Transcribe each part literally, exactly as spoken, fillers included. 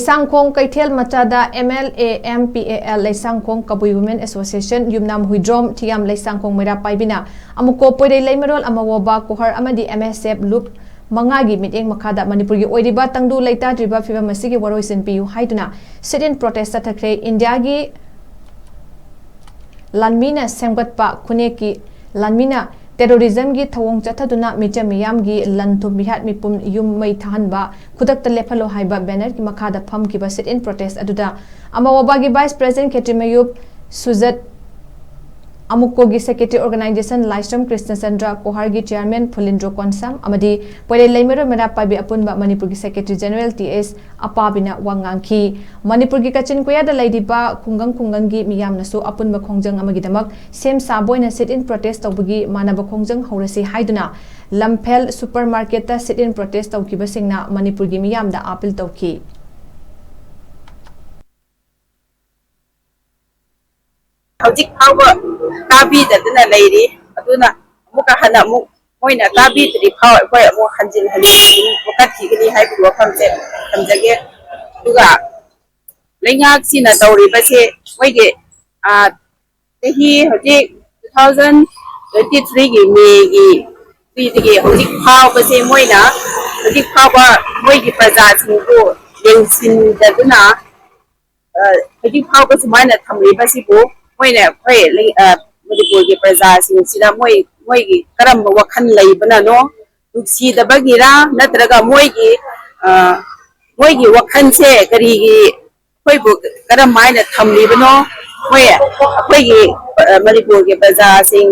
ꯂꯩꯁꯥꯡꯈꯣꯡ ꯀꯩꯊꯦꯜ ꯃꯆꯥꯗ M L A M P A L ꯂꯩꯁꯥꯡꯈꯣꯡ Kabui Women Association, ꯌꯨꯝꯅꯥꯝ ꯍꯨꯏꯗ꯭ꯔꯣꯝ, ꯊꯤꯌꯥꯝ ꯂꯩꯁꯥꯡꯈꯣꯡ ꯃꯩꯔꯥ ꯄꯥꯏꯕꯤꯅ ꯑꯃꯨꯛꯀꯣ ꯄꯣꯏꯔꯩ ꯂꯩꯃꯔꯣꯜ ꯑꯃꯋꯣꯕ ꯀꯣꯍꯔ ꯑꯃꯗꯤ M S F ꯂꯨꯞ ꯃꯉꯥꯒꯤ ꯃꯤꯠꯌꯦꯡ ꯃꯈꯥꯗ ꯃꯅꯤꯄꯨꯔꯒꯤ ꯑꯣꯏꯔꯤꯕ ꯇꯪꯗꯨ ꯂꯩꯇꯥꯗ꯭ꯔꯤꯕ ꯐꯤꯕꯝ ꯑꯁꯤꯒꯤ ꯋꯥꯔꯣꯏꯁꯤꯟ ꯄꯤꯌꯨ ꯍꯥꯏꯗꯨꯅ sit-in protest ꯆꯠꯊꯈ꯭ꯔꯦ꯫ ꯏꯟꯗꯤꯌꯥꯒꯤ ꯂꯥꯟꯃꯤꯅ ꯁꯦꯝꯒꯠꯄ ꯈꯨꯟꯅꯦꯛꯀꯤ ꯂꯥꯟꯃꯤꯅ terrorism ꯒꯤ ꯊꯧꯑꯣꯡ ꯆꯠꯊꯗꯨꯅ ꯃꯤꯆꯝ ꯃꯤꯌꯥꯝꯒꯤ ꯂꯟ ꯊꯨꯝ ꯃꯤꯍꯥꯠ ꯃꯤꯄꯨꯝ ꯌꯨꯝ ꯃꯩ ꯊꯥꯍꯟꯕ ꯈꯨꯗꯛꯇ ꯂꯦꯞꯍꯜꯂꯣ ꯍꯥꯏꯕ banner ꯒꯤ ꯃꯈꯥꯗ ꯐꯝꯈꯤꯕ sit-in protest ꯑꯗꯨꯗ ꯑꯃꯋꯣꯕꯥꯒꯤ Vice President ꯈꯦꯇ꯭ꯔꯤꯃꯌꯨꯞ ꯁꯨꯖꯠ, ꯑꯃꯨꯛꯀꯣꯒꯤ Secretary Organization ꯂꯥꯏꯁ꯭ꯔꯝ ꯀ꯭ꯔꯤꯁꯅꯆꯟꯗ꯭ꯔ, ꯀꯣꯍꯔꯒꯤ Chairman ꯐꯨꯂꯤꯟꯗ꯭ꯔꯣ ꯀꯣꯟꯁꯥꯝ ꯑꯃꯗꯤ ꯄꯣꯏꯔꯩ ꯂꯩꯃꯔꯣꯜ ꯃꯩꯔꯥ ꯄꯥꯏꯕꯤ ꯑꯄꯨꯟꯕ ꯃꯅꯤꯄꯨꯔꯒꯤ Secretary General T S ꯑꯄꯥꯕꯤꯅ ꯋꯥ ꯉꯥꯡꯈꯤ꯫ ꯃꯅꯤꯄꯨꯔꯒꯤ ꯀꯥꯆꯤꯟ ꯀꯣꯌꯥꯗ ꯂꯩꯔꯤꯕ ꯈꯨꯡꯒꯪ ꯈꯨꯡꯒꯪꯒꯤ ꯃꯤꯌꯥꯝꯅꯁꯨ ꯑꯄꯨꯟꯕ ꯈꯣꯡꯖꯪ ꯑꯃꯒꯤꯗꯃꯛ ꯁꯦꯝ ꯁꯥꯕ ꯑꯣꯏꯅ sit-in protest ꯇꯧꯕꯒꯤ ꯃꯥꯟꯅꯕ ꯈꯣꯡꯖꯪ ꯍꯧꯔꯁꯤ ꯍꯥꯏꯗꯨꯅ ꯂꯝꯐꯦꯜ supermarket ꯇ sit-in protest ꯇꯧꯈꯤꯕꯁꯤꯡꯅ ꯃꯅꯤꯄꯨꯔꯒꯤ ꯃꯤꯌꯥꯝꯗ appeal ꯇꯧꯈꯤ꯫ ꯍꯧꯖꯤꯛ ꯐꯥꯎꯕ ꯇꯥꯕꯤꯗꯗꯅ ꯂꯩꯔꯤ꯫ ꯑꯗꯨꯅ ꯑꯃꯨꯛꯀ ꯍꯟꯅ ꯑꯃꯨꯛ ꯃꯣꯏꯅ ꯇꯥꯕꯤꯗ꯭ꯔꯤ ꯐꯥꯎ ꯑꯩꯈꯣꯏ ꯑꯃꯨꯛ ꯍꯟꯖꯤꯟ ꯍꯟꯖꯤꯟ ꯑꯃꯨꯛ ꯀꯠꯈꯤꯒꯅꯤ ꯍꯥꯏꯕꯒꯤ ꯋꯥꯐꯝꯁꯦ ꯊꯝꯖꯒꯦ꯫ ꯑꯗꯨꯒ ꯂꯩꯉꯥꯛꯁꯤꯅ ꯇꯧꯔꯤꯕꯁꯦ ꯃꯣꯏꯒꯤ, ꯑ, ꯆꯍꯤ ꯍꯧꯖꯤꯛ two thousand twenty three ꯒꯤ May ꯒꯤ ꯁꯤꯗꯒꯤ ꯍꯧꯖꯤꯛ ꯐꯥꯎꯕꯁꯦ ꯃꯣꯏꯅ ꯍꯧꯖꯤꯛ ꯐꯥꯎꯕ ꯃꯣꯏꯒꯤ ꯄ꯭ꯔꯖꯥꯁꯤꯡꯕꯨ ꯌꯦꯡꯁꯤꯟꯗꯗꯨꯅ, ꯑ, ꯍꯧꯖꯤꯛ ꯐꯥꯎꯕ ꯁꯨꯃꯥꯏꯅ ꯊꯝꯂꯤꯕꯁꯤꯕꯨ ꯃꯣꯏꯅ ꯑꯩꯈꯣꯏ ꯂꯩ-, ꯑ, ꯃꯅꯤꯄꯨꯔꯒꯤ ꯄ꯭ꯔꯖꯥꯁꯤꯡꯁꯤꯗ ꯃꯣꯏ, ꯃꯣꯏꯒꯤ ꯀꯔꯝꯕ ꯋꯥꯈꯜ ꯂꯩꯕꯅꯅꯣ? ꯅꯨꯡꯁꯤꯗꯕꯒꯤꯔ ꯅꯠꯇ꯭ꯔꯒ ꯃꯣꯏꯒꯤ, ꯑ, ꯃꯣꯏꯒꯤ ꯋꯥꯈꯜꯁꯦ ꯀꯔꯤꯒꯤ ꯑꯩꯈꯣꯏꯕꯨ ꯀꯔꯝ ꯍꯥꯏꯅ ꯊꯝꯂꯤꯕꯅꯣ? ꯃꯣꯏ ꯑꯩꯈꯣꯏꯒꯤ, ꯑ, ꯃꯅꯤꯄꯨꯔꯒꯤ ꯄ꯭ꯔꯖꯥꯁꯤꯡ,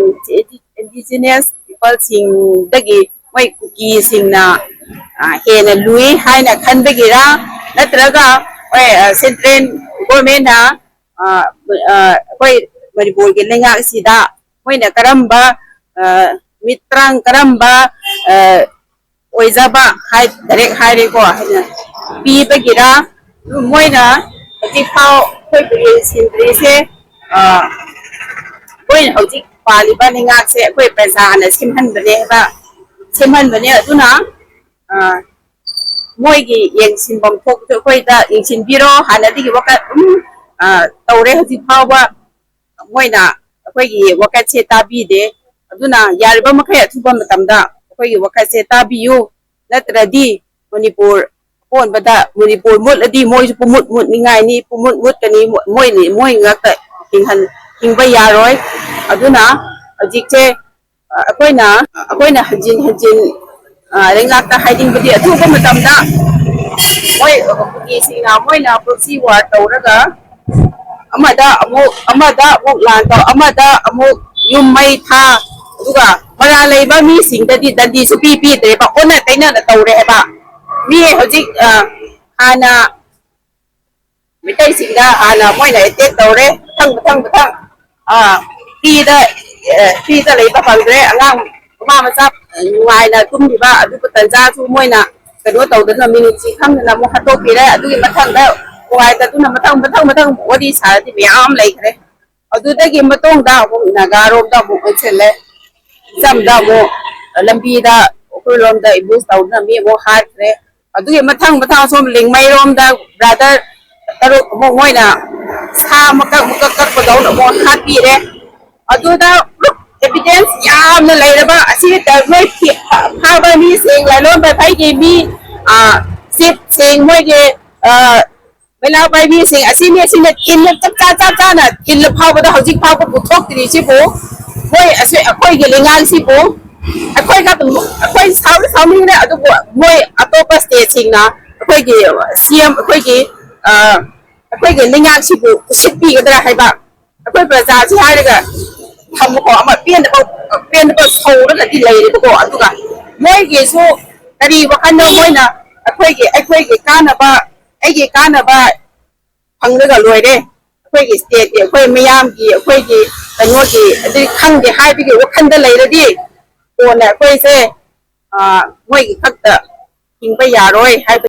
indigenous peopleꯁꯤꯡꯗꯒꯤ ꯃꯣꯏ ꯀꯨꯀꯤꯁꯤꯡꯅ, ꯑ, ꯍꯦꯟꯅ ꯂꯨꯏ ꯍꯥꯏꯅ ꯈꯟꯕꯒꯤꯔ ꯅꯠꯇ꯭ꯔꯒ ꯍꯣꯏ, ꯑ, central governmentꯅ, ꯑ, ꯑ, ꯑꯩꯈꯣꯏ ꯃꯅꯤꯄꯨꯔꯒꯤ ꯂꯩꯉꯥꯛ ꯑꯁꯤꯗ ꯃꯣꯏꯅ ꯀꯔꯝꯕ, ꯑ, ꯃꯤꯇ꯭ꯔꯪ ꯀꯔꯝꯕ, ꯑ, ꯑꯣꯏꯖꯕ ꯍꯥꯏ, direct ꯍꯥꯏꯔꯦꯀꯣ, ꯄꯤꯕꯒꯤꯔ ꯃꯣꯏꯅ ꯍꯧꯖꯤꯛꯐꯥꯎ ꯑꯩꯈꯣꯏꯕꯨ ꯌꯦꯡꯁꯤꯟꯗ꯭ꯔꯤꯁꯦ, ꯑ, ꯑꯩꯈꯣꯏꯅ ꯍꯧꯖꯤꯛ ꯄꯥꯜꯂꯤꯕ ꯂꯩꯉꯥꯛꯁꯦ ꯑꯩꯈꯣꯏ ꯄ꯭ꯔꯖꯥꯅ ꯁꯦꯝꯍꯟꯕꯅꯦ ꯍꯥꯏꯕ, ꯁꯦꯝꯍꯟꯕꯅꯦ꯫ ꯑꯗꯨꯅ, ꯑ, ꯃꯣꯏꯒꯤ ꯌꯦꯡꯁꯤꯟꯐꯝ ꯊꯣꯛꯄꯁꯨ ꯑꯩꯈꯣꯏꯗ ꯌꯦꯡꯁꯤꯟꯕꯤꯔꯣ꯫ ꯍꯥꯟꯅꯗꯒꯤ ꯋꯥꯀꯠ ꯑꯗꯨꯝ, ꯑ, ꯇꯧꯔꯦ꯫ ꯍꯧꯖꯤꯛ ꯐꯥꯎꯕ ꯃꯣꯏꯅ ꯑꯩꯈꯣꯏꯒꯤ ꯋꯥꯀꯠꯁꯦ ꯇꯥꯕꯤꯗꯦ꯫ ꯑꯗꯨꯅ ꯌꯥꯔꯤꯕ ꯃꯈꯩ ꯑꯊꯨꯕ ꯃꯇꯝꯗ ꯑꯩꯈꯣꯏꯒꯤ ꯋꯥꯀꯠꯁꯦ ꯇꯥꯕꯤꯌꯨ, ꯅꯠꯇ꯭ꯔꯗꯤ ꯃꯅꯤꯄꯨꯔ ꯑꯀꯣꯟꯕꯗ ꯃꯅꯤꯄꯨꯔ ꯃꯨꯠꯂꯗꯤ ꯃꯣꯏꯁꯨ ꯄꯨꯃꯨꯠ ꯃꯨꯠꯅꯤꯡꯉꯥꯏꯅꯤ, ꯄꯨꯃꯨꯠ ꯃꯨꯠꯀꯅꯤ꯫ ꯃꯣꯏꯅ, ꯃꯣꯏ ꯉꯥꯛꯇ ꯍꯤꯡꯍꯟ-, ꯍꯤꯡꯕ ꯌꯥꯔꯣꯏ꯫ ꯑꯗꯨꯅ ꯍꯧꯖꯤꯛꯁꯦ, ꯑ, ꯑꯩꯈꯣꯏꯅ, ꯑꯩꯈꯣꯏꯅ ꯍꯟꯖꯤꯟ ꯍꯟꯖꯤꯟ, ꯑ, ꯂꯩꯉꯥꯛꯇ ꯍꯥꯏꯅꯤꯡꯕꯗꯤ, ꯑꯊꯨꯕ ꯃꯇꯝꯗ ꯃꯣꯏ ꯀꯨꯀꯤꯁꯤꯡꯅ ꯃꯣꯏꯅ proxy war ꯇꯧꯔꯒ ꯑꯃꯗ ꯑꯃꯨꯛ, ꯑꯃꯗ ꯑꯃꯨꯛ ꯂꯥꯟ ꯇꯧ, ꯑꯃꯗ ꯑꯃꯨꯛ ꯌꯨꯝ ꯃꯩ ꯊꯥ, ꯑꯗꯨꯒ ꯃꯔꯥꯜ ꯂꯩꯕ ꯃꯤꯁꯤꯡꯗꯗꯤ ꯗꯟꯗꯤ ꯁꯨꯄꯤ ꯄꯤꯗ꯭ꯔꯦꯕ, ꯑꯣꯟꯅ ꯇꯩꯅꯅ ꯇꯧꯔꯦ ꯍꯥꯏꯕ꯫ ꯃꯤ ꯍꯧꯖꯤꯛ, ꯑ, ꯍꯥꯟꯅ ꯃꯩꯇꯩꯁꯤꯡꯗ ꯍꯥꯟꯅ ꯃꯣꯏꯅ attack ꯇꯧꯔꯦ, ꯃꯊꯪ, ꯃꯊꯪ, ꯃꯊꯪ꯫ ꯑꯥ, ꯐ꯭ꯔꯤꯗ, ꯑꯦ, ꯐ꯭ꯔꯤꯗ ꯂꯩꯕ ꯐꯪꯗ꯭ꯔꯦ꯫ ꯑꯉꯥꯡ, ꯃꯃꯥ ꯃꯆꯥ, ꯑ, ꯅꯨꯡꯉꯥꯏꯅ ꯇꯨꯝꯂꯤꯕ ꯑꯗꯨꯕꯨ ꯇꯟꯖꯥꯁꯨ ꯃꯣꯏꯅ ꯀꯩꯅꯣ ꯇꯧꯗꯅ, ꯃꯤꯅꯨꯡꯁꯤ ꯈꯪꯗꯅ ꯑꯃꯨꯛ ꯍꯥꯠꯇꯣꯛꯄꯤꯔꯦ꯫ ꯑꯗꯨꯒꯤ ꯃꯊꯪꯗ ꯅꯨꯡꯉꯥꯏꯇꯗꯨꯅ ꯃꯊꯪ, ꯃꯊꯪ, ꯃꯊꯪ ꯋꯥꯔꯤ ꯁꯥꯔꯗꯤ ꯃꯌꯥꯝ ꯂꯩꯈ꯭ꯔꯦ꯫ ꯑꯗꯨꯗꯒꯤ ꯃꯇꯨꯡꯗ ꯑꯃꯨꯛ ꯅꯥꯒꯥꯔꯣꯝꯗ ꯑꯃꯨꯛ ꯑꯣꯟꯁꯤꯜꯂꯦ, ꯏꯆꯝꯗ ꯑꯃꯨꯛ ꯂꯝꯕꯤꯗ ꯑꯩꯈꯣꯏꯔꯣꯝꯗ ambush ꯇꯧꯗꯨꯅ ꯃꯤ ꯑꯃꯨꯛ ꯍꯥꯠꯈ꯭ꯔꯦ꯫ ꯑꯗꯨꯒꯤ ꯃꯊꯪ ꯃꯊꯪ ꯑꯁꯣꯝ ꯂꯤꯡꯃꯩꯔꯣꯝꯗ brother ꯇꯔꯨꯛ ꯑꯃꯨꯛ ꯃꯣꯏꯅ ꯁꯥ ꯃꯀꯛ ꯃꯀꯛ ꯀꯛꯄꯗꯧꯅ ꯑꯃꯨꯛ ꯍꯥꯠꯄꯤꯔꯦ꯫ ꯑꯗꯨꯗ proof evidence ꯌꯥꯝꯅ ꯂꯩꯔꯕ ꯑꯁꯤ ꯅꯣꯏ ꯐꯥꯕ ꯃꯤꯁꯤꯡ, ꯂꯂꯣꯟꯕ ꯐꯩꯒꯤ ꯃꯤ, ꯑ, ꯆꯤꯞꯁꯤꯡ, ꯃꯣꯏꯒꯤ, ꯑ, ꯃꯩꯂꯥ ꯄꯥꯏꯕꯤꯁꯤꯡ ꯑꯁꯤꯅꯤ, ꯑꯁꯤꯅ ꯊꯤꯟꯅ ꯆꯞ ꯆꯥ, ꯆꯞ ꯆꯥꯅ ꯊꯤꯜꯂ ꯐꯥꯎꯕꯗ ꯍꯧꯖꯤꯛ ꯐꯥꯎꯕ ꯄꯨꯊꯣꯛꯇ꯭ꯔꯤꯁꯤꯕꯨ ꯃꯣꯏ ꯑꯁꯤ ꯑꯩꯈꯣꯏꯒꯤ ꯂꯩꯉꯥꯛꯁꯤꯕꯨ ꯑꯩꯈꯣꯏ ꯈꯛꯇ, ꯑꯩꯈꯣꯏ ꯁꯥꯎꯗꯤ ꯁꯥꯎꯅꯤꯡꯉꯦ, ꯑꯗꯨꯕꯨ ꯃꯣꯏ ꯑꯇꯣꯞꯄ stateꯁꯤꯡꯅ ꯑꯩꯈꯣꯏꯒꯤ C M, ꯑꯩꯈꯣꯏꯒꯤ, ꯑ, ꯑꯩꯈꯣꯏꯒꯤ ꯂꯩꯉꯥꯛꯁꯤꯕꯨ ꯎꯁꯤꯠꯄꯤꯒꯗ꯭ꯔꯥ ꯍꯥꯏꯕ꯫ ꯑꯩꯈꯣꯏ ꯄ꯭ꯔꯖꯥꯁꯤ ꯍꯥꯏꯔꯒ ꯊꯝꯕꯀꯣ, ꯑꯃ ꯄꯦꯟꯗꯕ, ꯄꯦꯟꯗꯕ ꯁꯧꯔꯒꯗꯤ ꯂꯩꯔꯦꯕꯀꯣ꯫ ꯑꯗꯨꯒ ꯃꯣꯏꯒꯤꯁꯨ ꯀꯔꯤ ꯋꯥꯈꯜꯅꯣ ꯃꯣꯏꯅ ꯑꯩꯈꯣꯏꯒꯤ, ꯑꯩꯈꯣꯏꯒꯤ ꯀꯥꯟꯅꯕ, ꯑꯩꯒꯤ ꯀꯥꯟꯅꯕ ꯐꯪꯂꯒ ꯂꯣꯏꯔꯦ, ꯑꯩꯈꯣꯏꯒꯤ stateꯀꯤ, ꯑꯩꯈꯣꯏ ꯃꯤꯌꯥꯝꯒꯤ, ꯑꯩꯈꯣꯏꯒꯤ ꯀꯩꯅꯣꯒꯤ ꯑꯗꯨꯗꯤ ꯈꯪꯗꯦ ꯍꯥꯏꯕꯒꯤ ꯋꯥꯈꯜꯗ ꯂꯩꯔꯗꯤ ꯀꯣꯟꯅ ꯑꯩꯈꯣꯏꯁꯦ, ꯑ, ꯃꯣꯏꯒꯤ ꯈꯛꯇ ꯍꯤꯡꯕ ꯌꯥꯔꯣꯏ ꯍꯥꯏꯕ